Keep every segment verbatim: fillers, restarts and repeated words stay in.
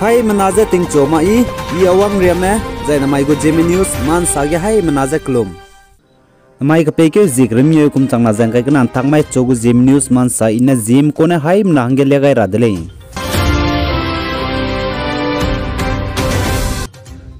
Haimena je tingchu ma i, i Awang Riame, zai namai gu Zeme News mansa ge haimena je kelum. Namai kepeikeu zie kereu mengeu kum changna zeng kai kena ntak mai chu gu Zeme News mansa i ne Zeme kune haimena hangge lia gai ra de lei.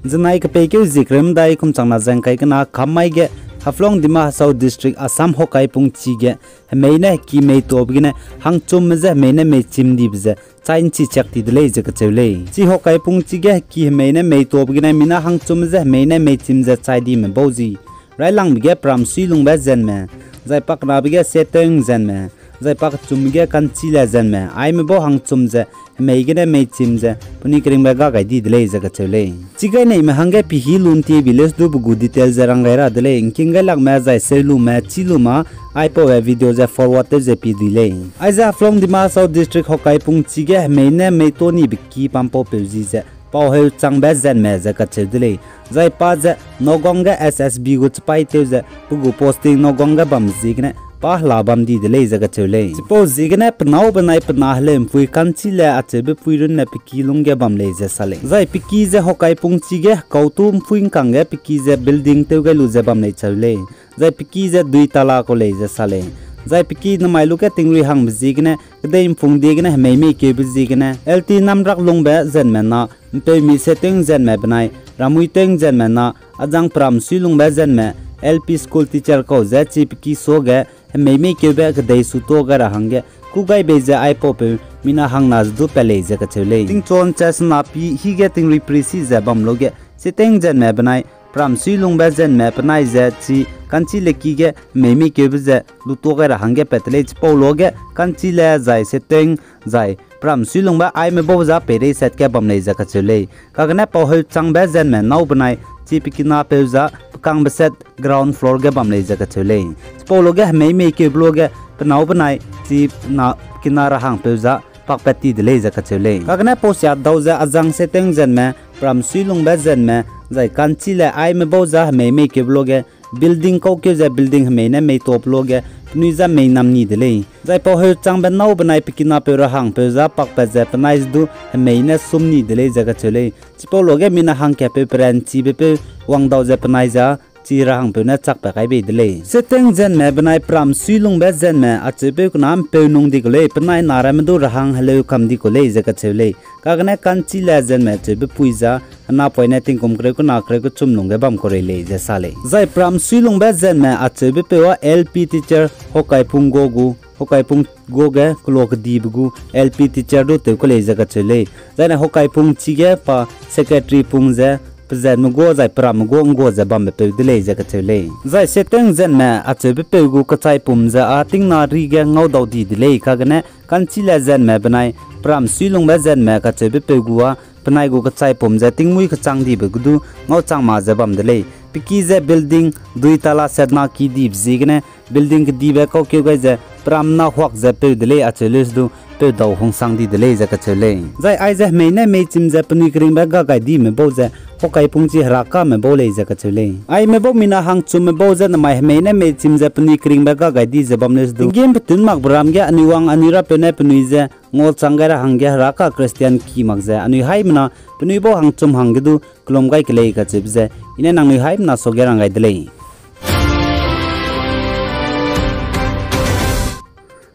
Zenai kepeikeu zie kereu medai kum changna zeng kai kena kam mai ge Haflong Dima Hasao District Assam Hokaipung chi ge hemei ne heki mei tuabe gene hangchumme je hemei ne mei chim dibe ze chai nchi chak ti de lei ze kacheu lei. Chi Hokaipung chi ge heki hemei ne mei tuabe gene mina hangchumme je hemei ne mei chim ze chai dime bau zi railangbe ge Pramsuilungbe Zenme, zai pakenabe ge Seteng Zenme, zai pakechumbe ge Kanchile Zenme, aime bau hangchum ze hemei gene mei chim ze penui keringbe ga gai di de lei ze kacheu lei. Chi gai neime hangge pihî lun tie bi leus du pe gu detail ze rang gai ra de lei, ngking gailakme zai seulume chîlume aipaube video ze forward tew ze pie dui lei. Aize Haflong Dima Hasao District Hokaipung chi ge hemei ne mei tuanibe ki pampaupeu zi ze Pauheu Changbe Zenme ze kacheu de lei. Zai pa ze Nagaon ge S S B gu chipaîtew ze pe gu posting Nagaon ge bam ziegene pa hela bam di de lei ze kacheu lei. Chipau ziegene pe nâu benai pe na heleu mpui Kanchile acheube pui runne pe ki lungge bam lei ze sa lei. Zai pe ki ze Hokaipung chi ge hekau tu mpui ngkangge pe ki ze building tew gai lu ze bam lei cheu lei. Zai pe ki ze dui tala kau lei ze sa lei. Zai pe ki namai luge tingrui hangbe ziegene kedei mfung diegene hemei meikeube ziegene L T Namraklungbe Zenme na, mpeumi Seteng Zenme benai Ramuiteng Zenme na, azang Pramsuilungbe Zenme, L P school teacher kau ze chi pe ki suage hemei meikeube kedei su tuâ gai ra hangge kû gai bei ze aipaupeu mina hangna ze du pat lei ze kacheu lei. Tingchuan chesena pi hige tingrui prisi ze bam luge Seteng Zenme benai Pramsuilungbe Zenme penai ze chi Kanchile ki ge hemei meikeube ze lu tuâ gai ra hangge pat te lei. Chipau luge Kanchile zai Seteng zai Pramsuilungbe aime bau za peirei set ge bam lei ze kacheu lei. Kagene Pauheu Changbe Zenme nâu benai chi pe kinapeu za pe kangbe set ground floor ge bam lei ze kacheu lei. Chipau luge hemei meikeube luge pe nâu benai chi na kina rahangpeu za pakpat ti de lei ze kacheu lei. Kagene pausia dau ze azang Seteng Zenme, Pramsuilungbe Zenme, zai Kanchile aime bau za hemei meikeube luge building kaukeu ze building hemei ne mei tuâbe luge penui za mei nam ni de lei. Zai Pauheu Changbe nâu benai pe kinapeu rahangpeu za pakpat ze penai ze du hemei ne sum ni de lei ze kacheu lei. Chipau luge mina hangkapeu peranchibepeu wang dau ze penai za chi rahangpeu ne chakpat kai bei de lei. Seteng Zenme benai Pramsuilungbe Zenme acheupeu kena mpeu nung di kau lei, penai na ramme du rahang heleu kam di kau lei ze kacheu lei. Kagene Kanchile Zenme acheube pui za henapoine tingkum kereu kena kereu kechum lungge bam kau rei lei ze sa lei. Zai Pramsuilungbe Zenme acheubepeu â L P teacher Hokaipung gu, Hokaipung gu ge kelo kedibe gu L P teacher du tew kau lei ze kacheu lei. Zaine Hokaipung chige pa secretary pung ze pe zenme gu zai pe ramme gu nggua ze bambepeu de lei ze kacheu lei. Zai Seteng Zenme acheubepeu gu kechaipum ze â tingna ri ge ngau dau di de lei, kagene Kanchile Zenme benai Pramsuilungbe Zenme kacheubepeu gu â penai gu kechaipum ze tingmuî kechang dibe gu du ngau chang ma ze bam de lei. Pe ki ze building dui tala setna ki dibe ziegene building kedibe kaukeu gai ze peram na huak ze peu de lei acheu leuse du peu dau hungsang di de lei ze kacheu lei. Zai aize hemei ne mei chim ze penui keringbe ga gai dime bau ze Hokaipung chi Herakame bau lei ze kacheu lei. Aime bau mina hangchumme bau ze namai hemei ne mei chim ze penui keringbe ga gai di ze bam leuse du tinggîm petun makbe ram ge anui wang anui rapeu ne penui ze ngau chang gai ra hangge Heraka Christian ki mak ze anui haimena penui bau hangchum hangge du kelum gai ke lei kacheube ze i ne nangnui haimena suage rang gai de lei.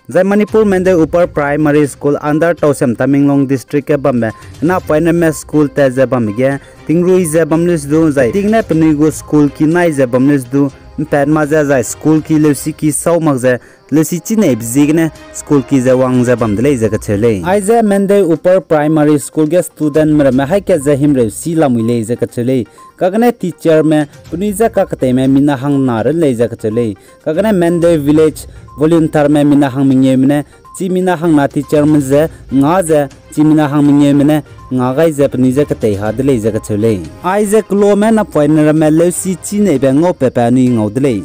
Zai Manipur Mendoi Upper Primary School under Tousem Tamenglong District ge bambe henapoine ramme school tat ze bambe ge tingrui ze bam leuse du zai tingne penui gu school ki nai ze bam leuse du mpat ma ze zai school ki leusiki sau mak ze leusi chineibe ziegene school ki ze wang ze bam de lei ze kacheu lei. Aize Mendoi Upper Primary School ge studentme ramme haî kat ze himreu si lamui lei ze kacheu lei. Kagene teacherme penui je kaketeime mina hangna run lei ze kacheu lei. Kagene Mendoi Village volunteerme mina hang mengeume ne chi mina hangna teacherme ze nga ze chi mina hang mengeume ne nga gai ze penui je ketei ha de lei ze kacheu lei. Aize keloame napoine ramme leusi chineibe ngau pepe anui ngau de lei.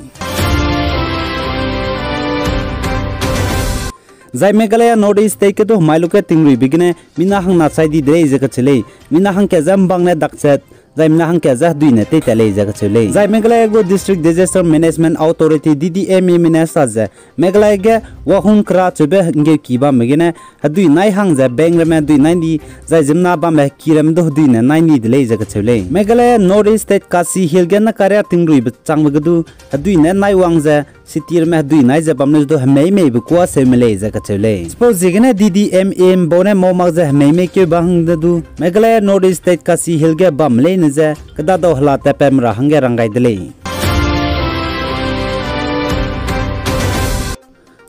Zai Meghalaya North East State ge du hemai luge tingruibe gene mina hangna chai di de lei ze kacheu lei. Mina hangkat ze mbang ne dakchat Zai mina hangkat ze hedui ne teitat lei ze kacheu lei. Zai Meghalaya gu District Disaster Management Authority, D D M A me ne sa ze, Meghalaya ge Wahung Kra cheube nggeuki bambe gene hedui nai hang ze bank ramme hedui nai di, zai ziemmena bambe heki ramme du hedui ne nai ni de lei ze kacheu lei. Meghalaya North East State Khasi Hills ge nakaria tingruibe changbe ge du hedui ne nai wang ze city ramme hedui nai ze bam lei du hemei meibe kuâ seume lei ze kacheu lei. Chipau ziegene D D M A mbau ne mau mak ze hemei mei keu ba hang de du Meghalaya North East State Khasi Hills ge bam leine ze kedadau hela tatpat me ra hangge rang gai de lei.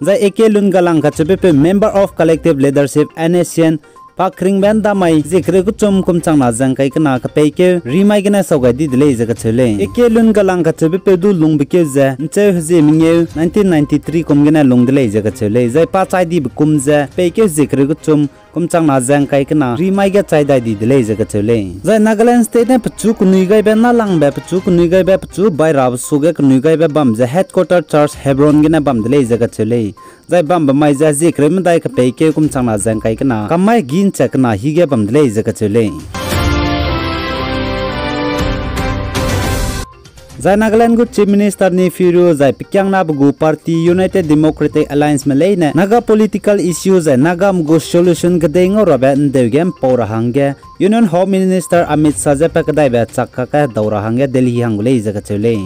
Zai A K Lungalang kacheubepeu Member of Collective Leadership, N S C N, pakringbe ndamai zie kereu kechum kum changna ze ngkai kena kepeikeu rimai gene sau gai di de lei ze kacheu lei. A K Lungalang kacheubepeu du lungbekeu ze ncheu hezie mengeu nineteen ninety-three kum gene lung de lei ze kacheu lei. Zai pa chai dibe kum ze peikeu zie kereu kechum kum changna ze ngkai kena rimai ge chai dai di de lei ze kacheu lei. Zai Nagaland State ne pechu kenui gaibe nâlangbe, pechu kenui gaibe, pechu bairabe suge kenui gaibe bam ze headquarter church Hebron gene bam de lei ze kacheu lei. Zai bambe mai ze hezie kereu medai kepeikeu kum changna ze ngkai kena kammai hegi nchat kena hige bam de lei ze kacheu lei. Zai Nagaland gu Chief Minister Neiphiu Rio zai pekiangnabe gu party United Democratic Alliance me leine Naga political issue zai Nagame gu solution kedei ngau rabe ndeu ge mpau ra hangge Union Home Minister Amit Shah ze pa kedaibe chak kakge hedau ra hangge Delhi hang gu lei ze kacheu lei.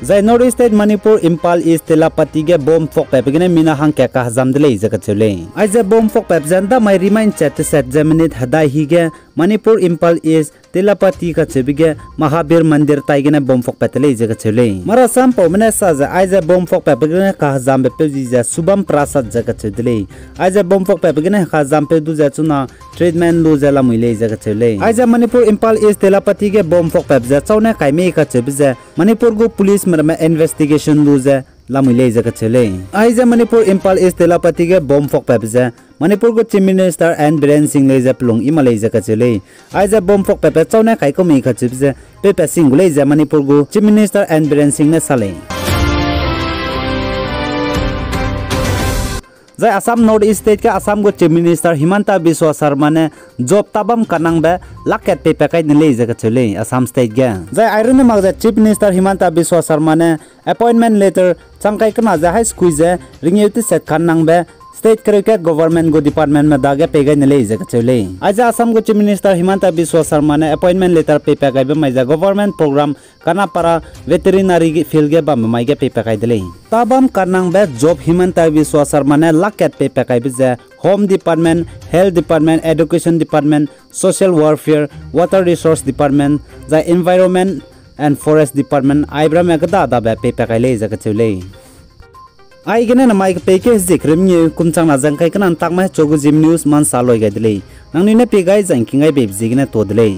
Zai North East State Manipur Imphal East Tailapatty ge bomb fakpatbe gene mina hangkat kahezam de lei ze kacheu lei. Aize bomb fakpatbe ze ndamai rimai nchat teset ze minute hedai hige Manipur Imphal East Tailapatty kacheube ge Mahabir Mandir tai gene bomb fakpat de lei ze kacheu lei. Marasampaume ne sa ze aize bomb fakpatbe gene kahezambe peu zi ze Shubham Prasad ze kacheu de lei. Aize bomb fakpatbe gene kahezampeu du ze chuna treatment lu ze lamui lei ze kacheu lei. Aize Manipur Imphal East Tailapatty ge bomb fakpatbe ze chau ne kai mei kacheube ze Manipur gu police me ramme investigation lu ze lamui lei ze kacheu lei. Aize Manipur Imphal East Tailapatty ge bomb fakpatbe ze Manipur gu Chief Minister N Biren Singh lei ze pelung i ma lei ze kacheu lei. Aize bomb fakpatbe chau ne kai kau mei kacheube ze peupat sing gu lei ze Manipur gu Chief Minister N Biren Singh ne sa lei. Zai Assam North East State ge Assam gu Chief Minister Himanta Biswa Sarma ne job tabam kanangbe lak kat peipat kai ne lei ze kacheu lei Assam State ge. Zai airune mak ze Chief Minister Himanta Biswa Sarma ne appointment letter chang kai kena ze hai skui ze ringeu teset kanangbe state kereu kat government gu department me dage pei gai ne lei ze kacheu lei. Aize Assam gu Chief Minister Himanta Biswa Sarma ne appointment letter peipat gaibe mai ze government program Kanapara veterinary field ge bambe mai ge peipat gai de lei. Tabam kanangbe job Himanta Biswa Sarma ne lak kat peipat gaibe ze Home Department, Health Department, Education Department, Social Welfare, Water Resource Department, zai Environment and Forest Department, aibe ramme kedadabe peipat gai lei ze kacheu lei. Aigene namai kepeikeu hezie kereu mengeu kum changna ze ngkai kena ntakme hechu gu Zeme News mansa loi gai de lei. Nangnui ne pie gai zai ngking gai beibe ziegene tuâ de lei.